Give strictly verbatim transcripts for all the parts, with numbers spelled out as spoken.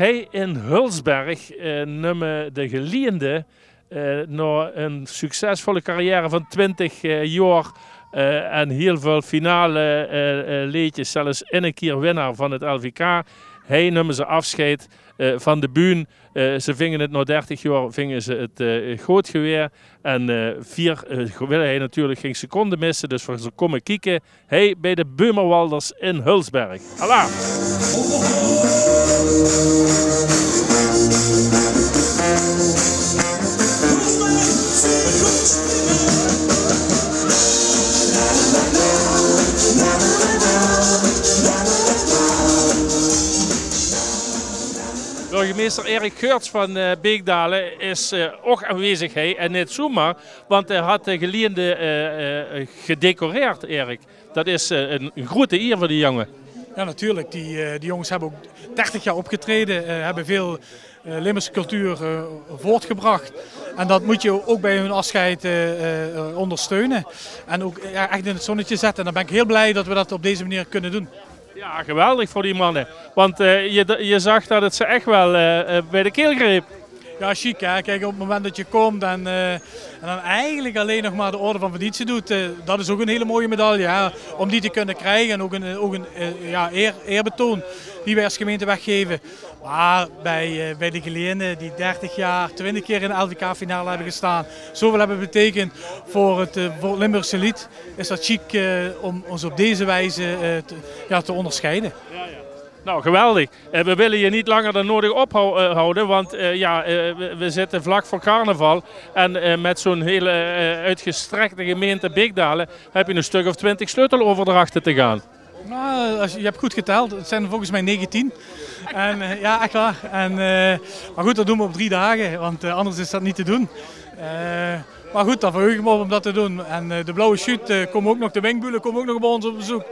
Hei in Hulsberg, eh, numme de Geliende, eh, nao ein succesvolle carrière van twintig, eh, jaor, eh, en hiel väöl finale, eh, eh, leedjes, zelfs ein kier winnaar van 't L V K. Hei numme ze aafsjeid, eh, van de bühne. Eh, ze vinge 't nao dertig jaor, vinge ze 't, eh, good gewaes. En, eh, veer, eh, wille hei natuurlik gein seconde misse, dus veer kómme kieke. Hei bij de Böhmerwalders in Hulsberg. Alaaf! Burgemeester Erik Geurts van, eh, Beekdaelen is, eh, ouch aanwezig hei en neet zomaar, want hae haet de Geliende, eh, eh, gedecoreerd, Erik. Dat is, eh, ein, ein groete ier veur die jónge. Ja, natuurlijk. Die, eh, die jongens hebben ook dertig jaar opgetreden, eh, hebben veel, eh, Limburgse cultuur, eh, voortgebracht. En dat moet je ook bij hun afscheid, eh, eh, ondersteunen. En ook, ja, echt in het zonnetje zetten. En dan ben ik heel blij dat we dat op deze manier kunnen doen. Ja, geweldig veur die manne. Want, eh, je, je zag dat het ze echt wel, eh, eh, bij de keel greep. Ja, chic hè. Kijk, op het moment dat je komt en, eh, en dan eigenlijk alleen nog maar de Orde van Verdiensten doet, eh, dat is ook een hele mooie medaille. Hè. Om die te kunnen krijgen en ook een, ook een, eh, ja, eer, eerbetoon die wij als gemeente weggeven. Maar bij, eh, bij de Geliende, die dertig jaar, twintig keer in de L V K-finale hebben gestaan, zoveel hebben betekend voor het, eh, voor het Limburgse lied, is dat chic, eh, om ons op deze wijze, eh, te, ja, te onderscheiden. Nou, geweldig. Eh, we willen je niet langer dan nodig ophouden, want, eh, ja, eh, we, we zitten vlak voor carnaval. En, eh, met zo'n hele, eh, uitgestrekte gemeente Beekdaelen heb je een stuk of twintig sleuteloverdrachten te gaan. Nou, als, je hebt goed geteld. Het zijn er volgens mij negentien. En, eh, ja, echt waar. En, eh, maar goed, dat doen we op drie dagen, want, eh, anders is dat niet te doen. Eh, maar goed, daar verheug ik me op om dat te doen. En, eh, de blauwe sjuut, eh, komen ook nog, de wenkbrauwen komen ook nog bij ons op bezoek.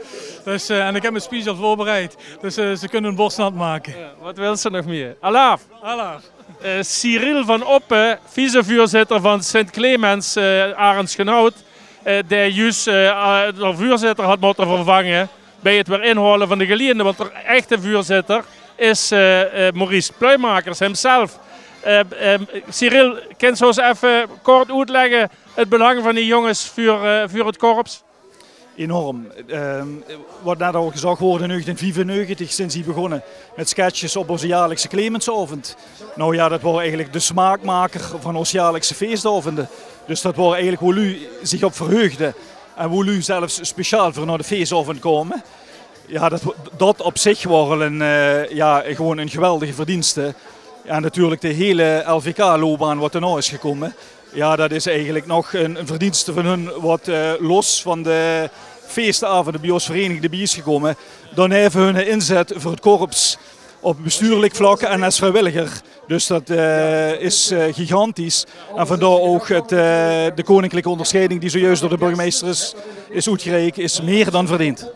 Dus, eh, en ik heb mijn speech al voorbereid. Dus, eh, ze kunnen hun borst nat maken. Ja, wat wil ze nog meer? Alaaf! Alaaf! Eh, Cyril van Oppen, vicevoorzitter van Sint Clemens, eh, Arends Genhout, eh, dae juus, eh, eh, de veurzitter had mótte vervange bij het weer inhole van de Geliende, want de echte veurzitter is, eh, eh, Maurice Pluimakers himself. Eh, eh, Cyril, kins se ós effe kort oetlègke het belang van die jónges veur, eh, veur het korps? Enorm. Ehm, wat net al gezag woort, in negentien viefennegentig zeen ze begónne mit sketches op ózze jaarlikse Clemensaovend. Nou ja, dat woar eigelik de smaakmaker van ós jaarlikse feesaovende. Dus dat woar eigelik wo luuj zich op verheugde en wo luuj zelfs speciaal veur nao de feesaovend kome. Ja, dat, dat op zich woar al ein, eh, ja, gewoon ein geweldige verdienste. En natuurlik de hele L V K-loopbaan wat daonao is gekómme. Ja, dat is eigelik nog ein, ein verdienste van hun wat, eh, los van de feesaovende bie ós vereiniging d'rbie is gekómme. Daoneve hun inzet veur het korps op bestuurlik vlak en es vriewilliger. Dus dat, eh, is, eh, gigantisch. En vandaar ouch het, eh, de koninklijke onderscheiding die zojuist door de burgemeister is, is oetgereik, is mier dan verdeend.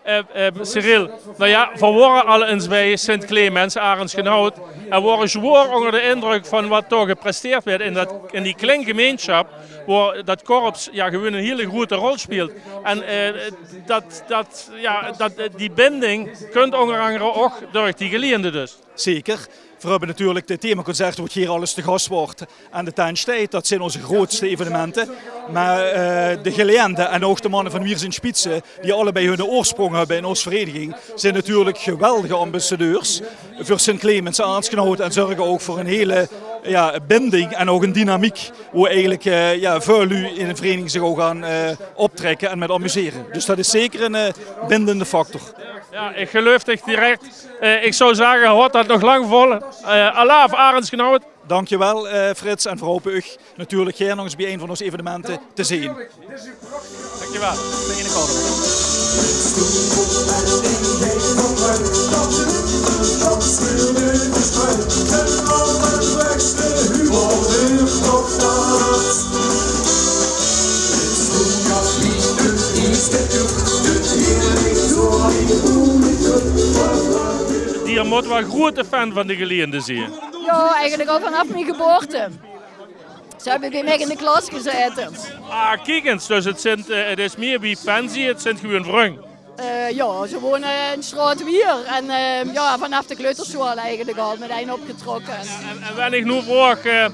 Eh, eh, Cyril, nou ja, veer wore al ins bij Sint Clemens, Arends Genhout, en wore zwaor ónger de indrök van wat dao gepresteerd woort in dat, in die klein gemeinsjap, wo dat korps, ja, gewoon ein hiel groete rol speelt. En, eh, dat, dat, ja, dat, eh, die binding kunt ónger angere ouch durch die Geliende dus. Zeker. Veer höbbe natuurlik de themaconcerte, wo geer alles te gas woort, en de Tentstied. Dat zeen ózze groetste evenemente. Mer, eh, de Geliende en ouch de manne van Wir sind Spitze, die allebei hun oorsprong höbbe in ós vereiniging, zeen natuurlik geweldige ambassadeurs veur Sint Clemens, Arends Genhout, en zörge ouch veur ein hele, ja, binding en ouch ein dynamiek, wo eigelik, eh, ja, väöl luuj in de vereiniging zich ouch aan, eh, optrèkke en mit amusere. Dus dat is zeker ein, eh, bindende factor. Ja, ich geluif dich direk. Eh, ich zou zage, haot dat nog lang vol. Eh, alaaf, Arends Genhout. Dankjewel, eh, Frits, en veer hope uch natuurlik gaer nog ins bie ein van ós evenemente te zeen. Dankjewel. Fijne carnaval. Dier mót waal groete fan van de Geliende zeen. Ja, eigelik al vanaaf mien geboorte. Ze höbbe bie mich in de klas gezaete. Ah, kiek ins, dus het zint, eh, het is mier wie fancy, het zint gewoon vrung. Eh, jao, ze wone ein straot wiejer. En, eh, jao, vanaaf de kleutersjoal eigelik al, mit ein opgetrokke. En, en wen ich noe vraog, eh,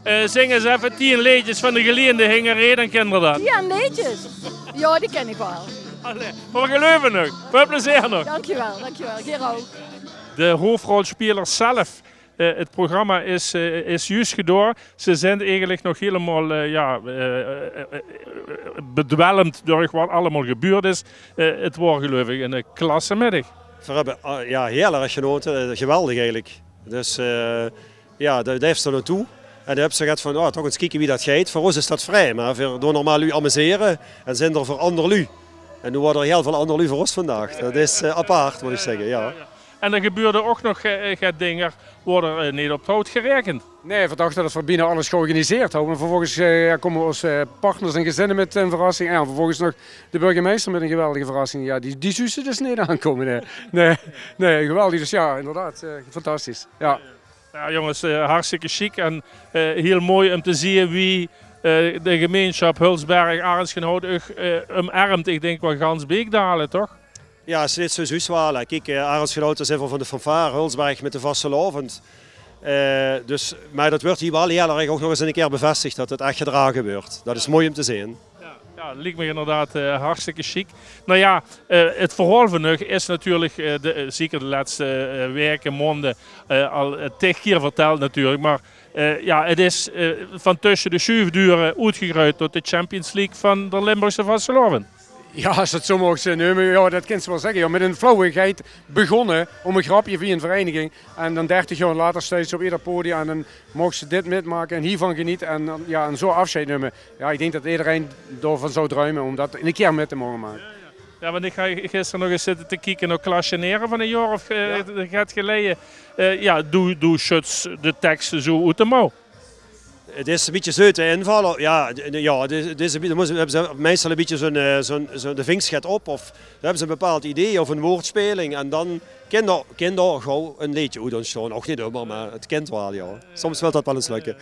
eh, zing ins effe tien leedjes van de Geliende hingereen, dan kint geer dat. Tien leedjes? Jao, die kin ich waal. Allee, mer veer geluive nog. Väöl plezeer nog. Dankjewel, dankjewel. Geer ouch. De hoofdrolspelers zelf. Eh, 't programma is, eh, is zjuus gedaon. Ze zint eigelik nog hielemaol, eh, jao, eh, eh, eh, bedwelmd door wat allemaol gebeurd is. Eh, 't waor, geluif ich, ein, eh, klasse middig. Veer höbbe, eh, jao, hiel erg genaote. Eh, geweldig eigelik. Dus, eh, jao, dao, dao bliefs te nao toe. En dan höbs te zoe get van, oh, toch ins kieke wie dat geit. Veur ós is dat vrie, mer veer doon normaal luuj amusere en zint d'r veur anger luuj. En noe waore d'r hiel väöl anger luuj veur ós vandaag. Dat is, eh, apart, mót ich zègke, jao. En d'r gebeurde ouch nog, eh, get dinger, woort d'r, eh, neet op 't hout geraekend. Nae, veer dachte dat veer bienao alles georganiseerd hawwe. Mer vervolges, eh, jao, kómme ós, eh, partners en gezinne mit ein verrassing. En jao, vervolges nog de burgemeister mit ein geweldige verrassing. Jao, die, die zuuste dus neet aankómme, nae. Nae, nae, geweldig. Dus jao, inderdaad, eh, fantastisch. Jao. Jao, jónges, eh, hartstikke sjiek en, eh, hiel mooi óm te zeen wie, eh, de gemeinsjap Hulsberg, Arendsgenhout uch, eh, omermp. Ich dink waal gans Beekdaele, toch? Jao, is neet zoe zuus waal, hè. Kiek, eh, Arendsgenhout, dao zeen veer van de fanfaar, Hulsberg mit de vastelaovend. Eh, dus, mer dat wuuert hie waal hiel erg ouch nog ins ein kier bevestig dat 't ech gedrage wuuert. Dat is mooi óm te zeen. Jao, jao, liek mich inderdaad, eh, hartstikke sjiek. Noe jao, eh, 't verhaol van uch is natuurlik, eh, de, eh, zeker de lètste, eh, waeke, maonde, eh, al, eh, tig kier vertèld natuurlik. Mer, eh, jao, 't is, eh, van tösse de sjuufdeure oetgegreujd tot de Champions League van de Limburgse vastelaovend. Jao, es se 't zoe moogs, eh, neume, jao, dat kins se waal zègke. Jao, mit ein flauwigheid begós, óm ein grapje via ein vereiniging. En dan dertig jaor later steis se op eder podium en dan moogs se dit mitmake en hievan genete en dan, jao, en zoe aafsjeid numme. Jao, ich dink dat ederein daovan zou druime óm dat ein kier mit te moge make. Jao, want ich höb gister nog ins zitte te kieke nao klasjenere van ein jaor of, eh, get geleje. Eh, jao, doe, doe sjuts de teks zoe oet de mouw. 't Is ein bietje zoe te invalle. Jao, d-, jao, 't is, 't is ein bietje, dan mós, höbbe ze meistal ein bietje zoe'n, eh, zoe'n, zoe'n, de vingers get op of dan höbbe ze ein bepaald idee of ein woordspeling en dan kin dao, kin dao gauw ein leedje oet óntstaon. Ouch neet ummer, mer 't kin waal, jao. Soms wilt dat waal ins lökke.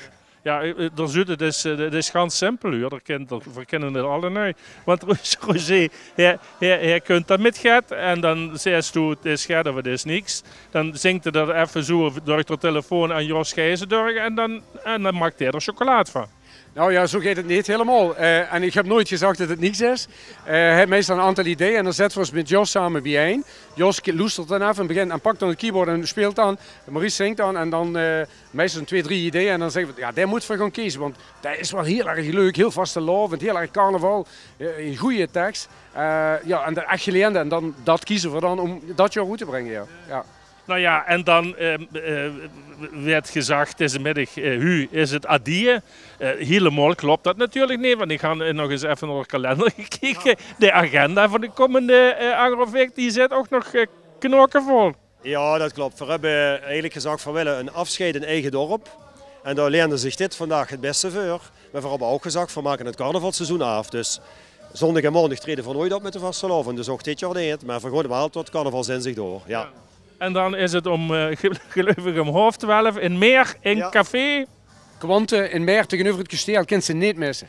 Jao, eh, eh, d'r zuut, 't is, eh, 't is gans simpel, huur. D'r kint, veer kinne 't allenui. Want Ro-, Roger, hae, hae, hae kunt dat mit get en dan zaes doe 't is get of 't is niks. Dan zingk 'r dat effe zoe durch de telefoon aan Jos Gijzen durch en dan, en dan maak hae d'r sjokkelaat van. Nou jao, zoe geit 't neet hielemaol. Eh, en ich höb noeats gezag dat 't niks is. Eh, hae haet meistal ein aantal ideeë en dan zitte veer ós mit Jos same biejein. Jos k-, loestert dan effe en begint en pak dan 't keyboard en speelt dan. Maurice zingk dan en dan, eh, meistal zoe'n twee, drie ideeë en dan zègke veer, jao, dae mótte veer gaon keze, want dae is waal hiel erg leuk, hiel vastelaovend, hiel erg carnaval, eh, ein gooj teks. Eh, jao, en de ech geleende, en dan, dat keze veer dan óm dat jaor oet te bringe, jao. Jao. Noe jao, en dan, eh, eh, wuuert gezag, deze middig, eh, hu is 't adieë. Eh, hielemaol klop dat natuurlik neet, want ich han, eh, nog ins effe nao de kalender gekeke. De agenda van de kómmende, eh, angerhalf waek, die zit ouch nog, eh, knokkevol. Jao, dat klop. Veer höbbe eigelik gezag, veer wille ein aafsjeid in eige dörp. En dao leende zich dit vandaag 't bèste veur. Mer veer höbbe ouch gezag, veer make 't carnavalsseizoen aaf. Dus zóndig en maondig traeje veer noeats op mit de vastelaovend. Dus ouch dit jaor neet. Mer veer gaon waal tot carnavalsinzich door. Jao. En dan is 't óm, eh, ge-, geluif ich, óm haof twelf in Meer, in café Quante in Meer tegeneuver 't kasteel, kins se neet misse.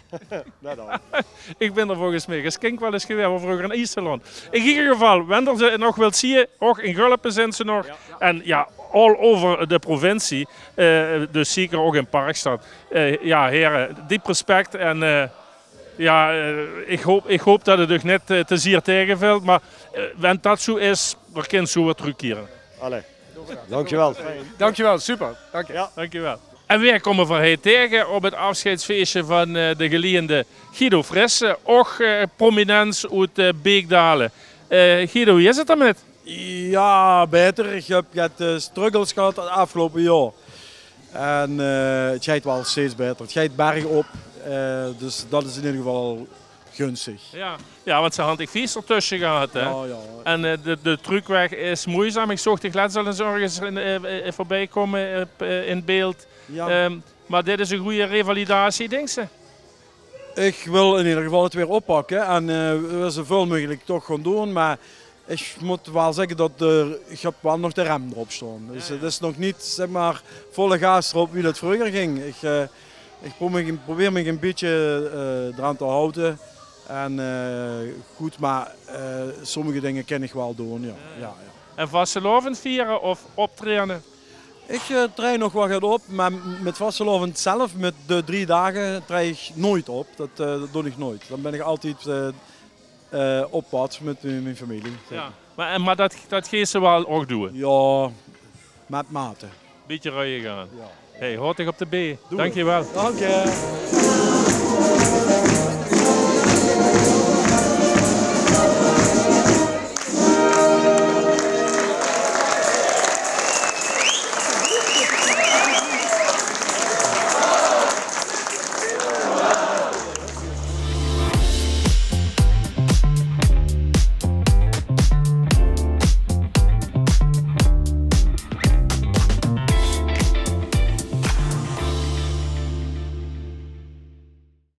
Ich bin d'r volges mich es kindj waal ins gewaes, vreuger in Iesselon. In eder geval, wen d'r ze nog wilt zieë, ouch in Gulpe zint ze nog. Jao. En jao, all over de provincie, eh, dus zeker ouch in Parkstad. Eh, jao, here, diep respect en, eh, jao, eh, ich haop, ich haop dat 't uch neet, eh, te zier taegevilt, mer, eh, wen dat zoe is, d'r kint zoe weer trökkiere. Allee. Dankjewel. Dankjewel, super. Dank je. Jao. Dankjewel. En wae kómme veer hie taege op 't aafsjeidsfeesje van, eh, de geliende Guido Frissen, ouch, eh, prominens oet, eh, Beekdaele. Eh, Guido, wie is 't d'rmit? Jao, baeter. Ich höb get, eh, struggles gehad 't aafgeloupe jaor. En, eh, 't geit waal steeds baeter. 't Geit bergop. Eh, dus dat is in eder geval gunstig. Jao. Jao, want ze hant dich vies d'r tösse gehad, hè? Jao, jao. En, eh, de, de trökweg is meujzaam. Ich zoog dich lèts al ins örges in, eh, eh, veurbij kómme, eh, op, eh, in beeld. Jao. Ehm, mer dit is ein gooj revalidatie, dinks se? Ich wil in eder geval 't weer oppakke en, eh, veer zoeväöl meugelik toch gaon doon. Mer ich mót waal zègke dat d'r, ich höb waal nog de rem d'rop staon. Dus 't is nog neet, zeg mer, volle gaas d'rop wie dat vreuger ging. Ich, eh, ich probeer mich, probeer mich ein bietje, eh, d'raan te haoje. En eh, good, mer eh, sommige dinger kin ich waal doon, jao. Jao, jao. En vastelaovend viere of optraeje? Ich eh, traej nog waal get op, mer mit vastelaovend zelf, mit de drie daag, traej ich noeit op. Det eh, det doon ich noeit. Dan bin ich altied eh, eh, op pad mit mien, mien femilie. Jao. Mer, en, mer det, det geis se waal ouch doon? Jao, mit mate. Bietje röstig aan. Jao. Hey, haoj dich op de been. Doe. Dankjewel. Dank je.